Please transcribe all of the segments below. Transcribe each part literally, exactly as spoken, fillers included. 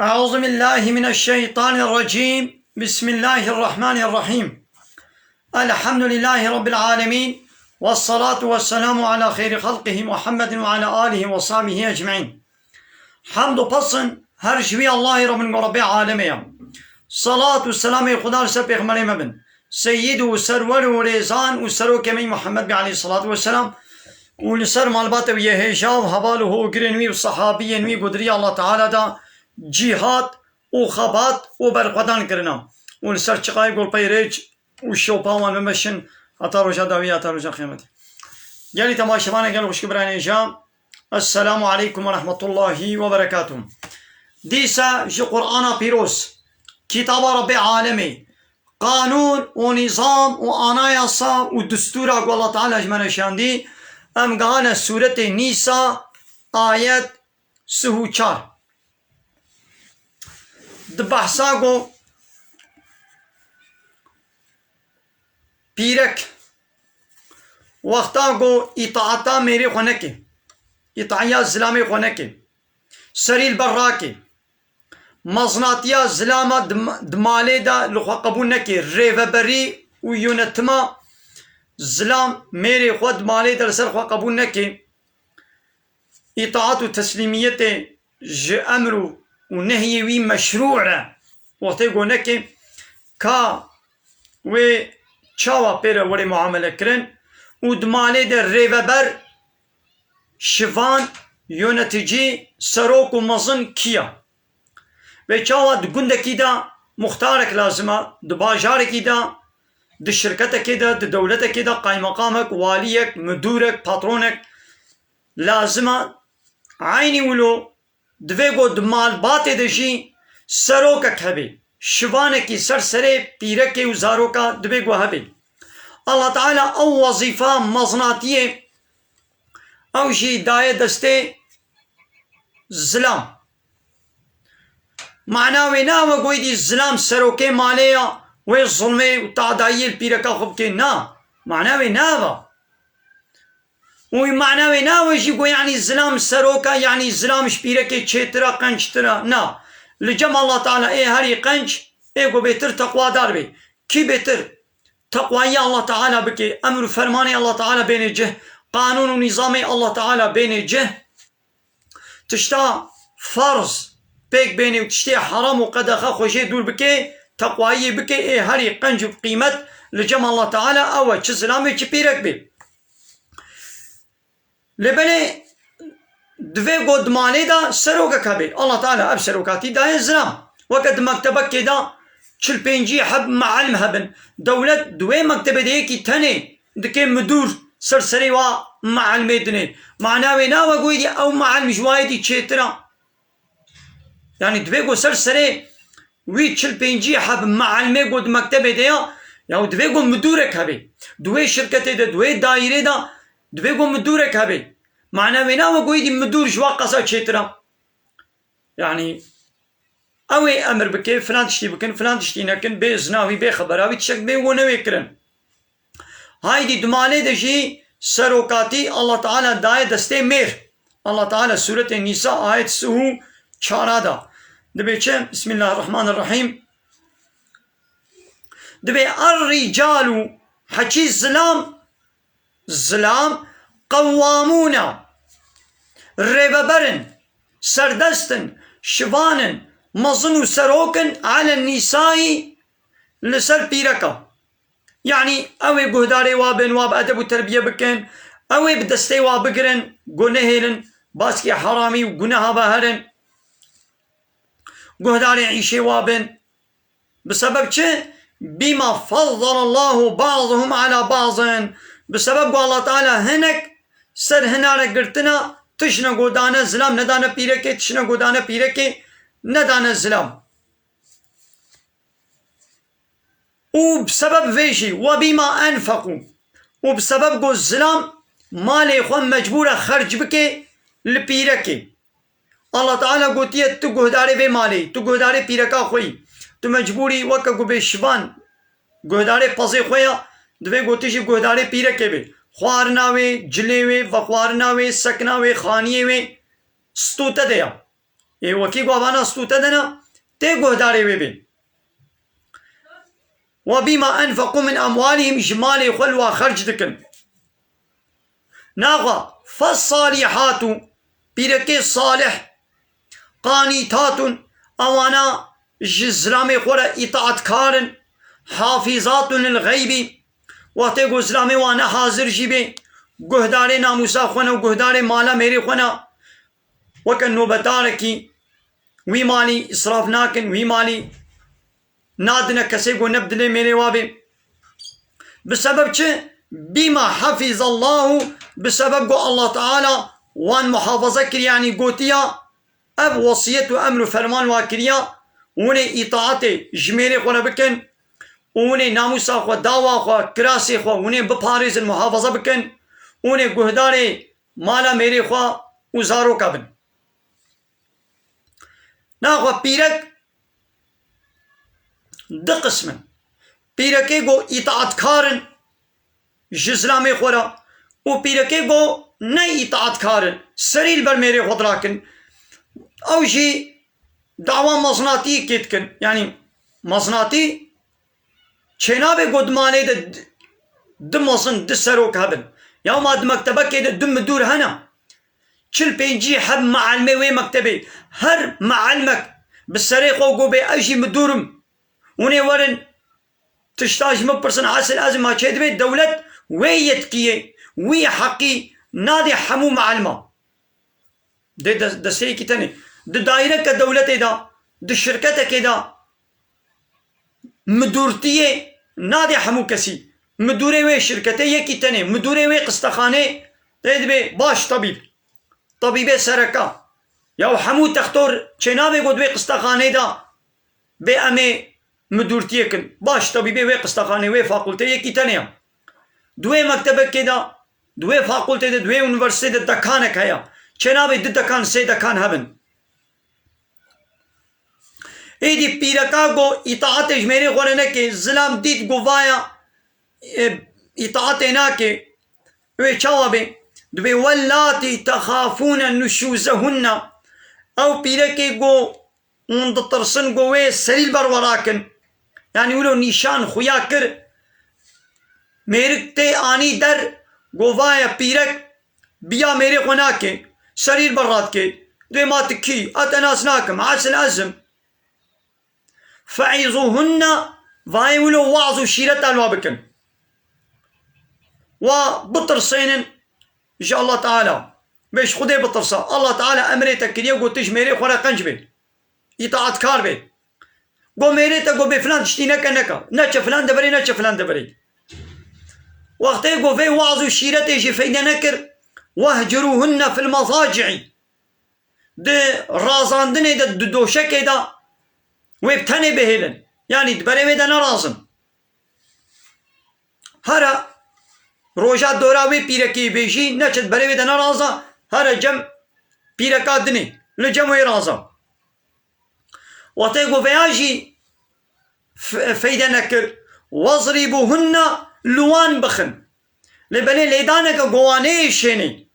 أعوذ بالله من الشيطان الرجيم. بسم الله الرحمن الرحيم. الحمد لله رب العالمين. والصلاة والسلام على خير خلقه محمد وعلى آله وصحبه أجمعين. Hemd û pesn her ji wî Allahê re bin ku Rebbê alemê ye. Salat û selamê Xuda li ser pêxemberê me bin. Seyyid û serwer û rêzan û serokê me Muhammed Bey aleyhissalatu vesselam û li ser malbatê wî yê hêja û heval û hogirên wî û sahabiyên wî ku di riya Allah Teala de cîhat û xebat û berxwedan kirina û li ser çiqayê ku li pey rêç û şopa wan bimeşin heta roja dawî, heta roja qiyametê. Gelî temaşevanê, gelî xwişk û birayên hêja, Esselamu aleykum ve rahmetullahi ve berekatuh. Dîsa ji Qur'ana pîroz, kitaba Rebbê alemê, qanûn û nîzam û anayasa û distûra ku Allah Teala ji me re şandî, em gihane sûretê Nîsa, ayet sih û çar. Di behsa ku pîrek wexta ku îtaeta mêrê xwe neke, îtaeya zilamê xwe neke, serî li ber rake, mezinatiya zilama di, di malê de li xwe qebûl neke, rêveberî û yönetima zilam mêrê xwe di malê de li ser xwe qebûl neke, îtaat û teslîmiyetê ji emr û, û nehyê wî meşrû e. Wextê ku neke, ka wê çawa pê re were muamele kirin û di malê de rêveber, şivan, yöneticî, serok û mezin kî ye? Vê çawa di gundekî de muxtarek lazim e, di bajarekî de, di şirketekê de, di dewletekê de qaymeqamek, waliyek, midûrek, patronek lazim e. Eynî wilo divê ku di malbatê de jî serokek hebe, şivanekî ser serê pîrekê û zaroka divê ku hebe. Allah Teala ew wezîfa mezinatiyê ew jî daye destê zilam. Mana wê ne ew e ku êdî zilam serokê malê ya, wê zulmê û tadayiyê li pîreka xwe bike. Na, mana wê ne ev e. Û mana wê ne ew e jî ku, yanî, zilam seroka, yanî zilam ji pîrekê çêtir e, qenctir e. Na. Li cem Allah Teala ê herî qenc, ê ku bêtir teqwadar bê. Kî bêtir teqwayî Allah Teala bike, emr û fermanê Allah Teala bêne cih, qanûn û nîzamê Allah Teala bêne cih, tişta ferz pêk bêne û tiştê heram û qedexe xwe jê dûr bike, teqwayiyê bike, ê herî qenc û qîmet li cem Allah Teala ew e, çi zilam bê, çi pîrek bê. Lê belê divê ku di malê de serokek hebe. Allah Teala ev serokatî daye zilam. Weke di mektebekê de çil pêncî heb mealim hebin. Dewlet di wê mektebê de yekî tenê dike midûr ser serê wa mealimê dinê. Mana wê ne ew e ku êdî ew mealim ji wa yê dî çêtir e. Yanî divê ku ser serê wî çil pêncî heb mealimê ku di mektebê de ya, ya divê ku midûrek hebe. Di wê şirketê de, di wê daîrê de divê ku midûrek hebe. Mana wê ne ew e ku êdî midûr ji wa qasa çêtir e. Yanî ew ê emir bike, filan tiştî bikin, filan tiştî nekin, bê izna wî, bê xebera wî, tiştek bê û newê kirin. Haydî di malê de jî serokatî Allah Teala daye destê mêr. Allah Teala sûretê Nîsa ayet sih û çar da. Dibê çi? Bismillahirrahmanirrahîm. Dibê er-ricalu, heçî zilam, zilam, qewwamûne, rêveber in, serdest in, şivan in, mezin û serok in, elen nîsayî, li ser pîreka. Yanî ew ê guhdarê wa bin, wa bi edeb û terbiye bikin, ew ê bi destê wa bigirin, ku nehêlin, baskê heramî û guneha ve herin. Guhdarê îşê wa bin. Bi sebeb çi? Bîma fezzalallahu ba'dahum ala ba'din. Bi sebeb ku Allah Teala hinek ser hinare girtina, tişne ku dane zilam nedane pîrekê, tişne ku dane pîrekê nedane zilam. Û bi sebeb vê jî, we bîma enfeqû, û bi sebeb ku zilam malê xwe mecbûr e xerc bike li pîrekê. Allah Teala gotiye, tu guhdarê vê malê, tu guhdarê pîreka xwe yî, tu mecbûrî weke ku bê şivan guhdarê pezê xwe ya, divê ku tu jî guhdarê pîrekê bê. Xwarina wê, cilê wê, vexwarina wê, sekina wê, xaniyê wê, stû te de ya. Ê wekî ku vana stûte de ne, tê guhdarê wê bê. Ve bîma enfeqû min emwalihim, ji malê xwe li wa xerc dikin. Naxwe, fessalîhatû, pîrekê salih, qanîtatûn, ewana ji zilamê xwe re îtaatkar in, hafîzatûn lil xeybî, wextê ku zilamê wan ne hazir jî bê, guhdarê namûsa xwe ne û guhdarê mala mêrê xwe ne, weke nobedarekî wî malî îsraf nakin, wî malî nadine kesê ku ne bi dilê mêrê wa bê. Bi sebeb çi? Bîma hafîzallahu, bi sebeb ku Allah Teala wan muhafaza kiriye, yanî gotiya, ev wesiyet û emr û ferman wa kiriya, hûn ê îtaatê ji mêrê xwe re bikin, û hûn ê namûsa xwe, dawa xwe, kirasê xwe, hûn ê biparêzin, muhafaza bikin, hûn ê guhdarê mala mêrê xwe û zaroka bin. Naxwe pîrek du qism in. Pîrekê ku îtaatkar in ji zilamê xwe re û pîrekê ku ne îtaatkar in, serî li ber mêrê xwe dirakin. Ew jî dawa mezinatiyê kê dikin. Yanî mezinatî çênabe ku di malê de d-, du mezin, du serok hebin. Ya ma di mektebekê de du midûr hene. Çil pêncî heb mealimê wê mektebê. Her mealimek bi serê xwe ku bê ez jî midûr im. Hûn ê werin tişta ji min pirsin, esil ez ma çê dibê dewlet wê yetkiyê, wî heqî nadê hemû mealima. Dê des-, desteyekî tenê. Di daîreke dewletê de, di şirketekê de, midûrtiyê nadê hemû kesî. Midûrê wê şirketê yekî tenê. Midûrê wê qistexanê tê dibê baş tebîb. Tebîbê sereka. Ya hemû textor çênabê ku di wê qistexanê de bê em ê midûrtiyê kin. Baş tebîbê wê qistexanê, wê fakultê yekî tenê ye. Di wê mektebekê de, di wê fakultê de, di wê unîversîtê de dekanek heye. Çênabê du dekan, sê dekan hebin. Êdî pîreka ku îtaatê ji mêrê xwe re neke, zilam dît ku vaya, e, îtaatê nake, wê çawa bê? Dibê, "Wellatî texafûne nuşûzehunne." Ew pîrekê ku hûn ditirsin ku wê serî li ber we rakin. Yanî wilo nîşan xuya kir. Mêrik tê anî der, ku vaya pîrek biya mêrê xwe nake, serî li ber radike. Dê ma tu kî? Ez te nas nakim, esil ez im. Feîzûhunne, vayê wilo waz û şîreta li wa bikin. Wa bitirsênin ji Allah Teala. Vê ji Xwedê bitirsa. Allah Teala emrê te kiriye, got, tu ji mêrê xwe re qenc bê. Îtaatkar bê. Go mêrê te go bê filan tiştî neke, neka. Neçe filan deverê, neçe filan deverê. Wextê go vê waz û şîretê jî feyde nekir, "Wehcirûhunne fil mezaci'i." Di razandinê de, di doşekê de wê bi tenê bihêlin. Yanî di berê wê de nerazin. Here roja dora wê pîrekê bêjî, neçe di berê wê de neraza, here cem pîreka dinê, li cem wê raza. Wextê ku vêya jî f-, feyde nekir, "Wezrîbûhunne", li wan bixin. Lê belê lêdaneke ku wan neyê şênê.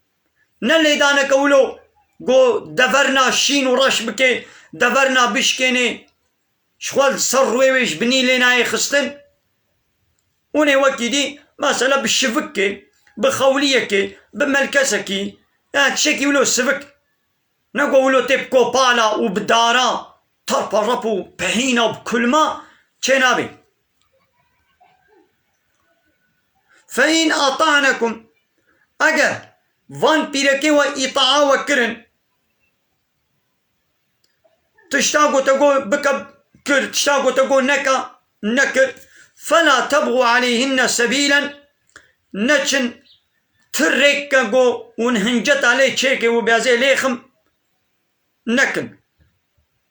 Ne lêdaneke wilo ku deverna şîn û reş bike, deverna bişkênê, ji xwe li ser rûyê wê ji binî lê nayê xistin. Hûn ê wekî dî, mesela bi şivikê, bi xewliyekê, bi melkesekî, ya tiştekî wilo sivik. Ne ku wilo tê bi kopala û bi dara, terperep û pehîna û bi kulma çênabê. Fe in ata'nekum, eger van pîrekê we îtaa we kirin, tişta ku te got bike, kir, tişta ku te got neke, nekir. Fela tebğû aleyhinne sebîlen, neçin ti rêk ke ku hûn hinceta lê çêke û bêzê lêxim nekin.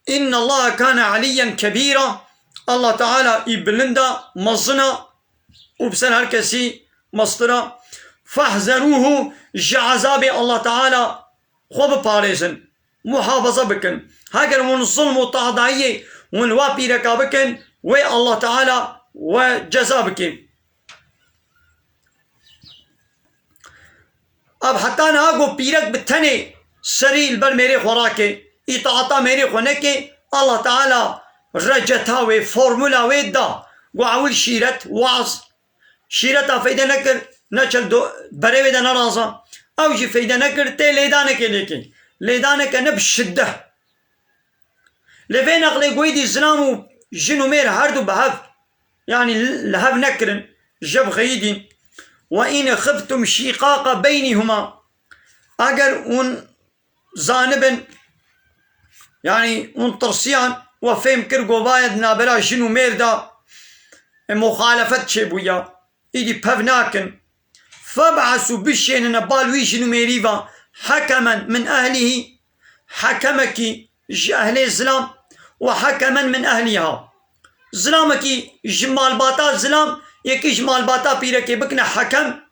Innallaha kâne aliyyen kebîra. Allah Teala î bilind e, mezin e û bi ser her kesî mestir e. Fehzerûhu, ji ezabê Allah Teala xwe biparêzin, muhafaza bikin. Heger hûn zulm û tadayiyê hûn wa pîreka bikin, wê Allah Teala we ceza bike. Ev heta niha ku pîrek bi tenê serî li ber mêrê xwe rake, îtaata mêrê xwe nekê, Allah Teala receta wê, formula wê da. Got ewil şîret, waz. Şîreta feyde nekir, neçel do-, berê wê de neraza. Ew jî feyde nekir, tê lêdanekê lêkê. Lêdaneke ne bi şidde. Lê vê neqlê goyî dî zilam û jin û mêr herdu bi hev, yanî li hev nekirin, jev xeyîdîn. Ve in xiftum şîqaqa beynîhuma. Eger hûn zanibin, yanî hûn tirsiyan we fêm kir govaya di nabera jin û mêr de, e, muxalefet çêbûya, îdî pev nakin. Feb'esû, bişênine bal wî jin û mêrî ve, hekemen min ehlihî, hekemekî ji ehlê zilam, we hekemen min ehliha. Zilamekî ji malbata zilam, yekî ji malbata pîrekê bikine hekem,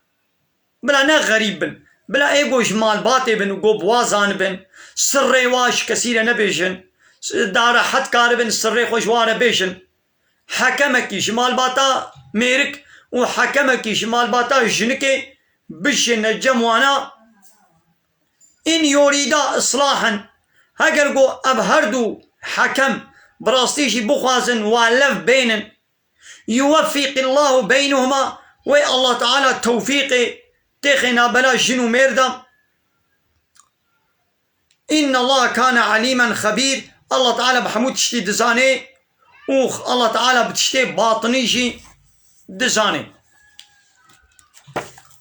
bila ne xerîb bin. Bila ê go ji malbatê bin û go bi wa zanibin. Sirrê wa ji kesî re nebêjin. Da rehet karibin sirrê xwe ji wa re bêjin. Hekemekî ji malbata mêrik û hekemekî ji malbata jinikê bişêne cem wana. In yorîda islahen. Heger go ev herdu hekem bi rastî jî bixwazin wa lev bênin. Yuweffiqillahu beynehuma, wê Allah Teala tewfîqê têxê nabela jin û mêr da. Innallaha kane alîmen xebîr. Allah Teala bi hemû tiştî dizanê û Allah Teala bi tiştê batinî jî dizanê.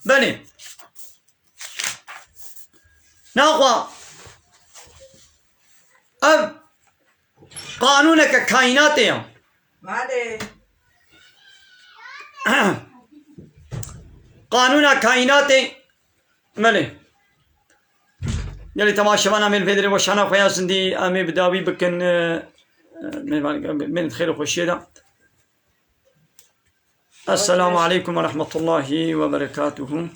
Belê. Naxwa ev qanûneke kaînatê ya. Malê. Qanûna kaînatê, belê. Gelî temaşevana me li vê derê weşana xwe ya zindî, em ê bi dawî bikin, e, e, mêvan, mêvan xêr û xweşiyê de. Esselamu aleykum ve rahmetullahi ve berekatuhu.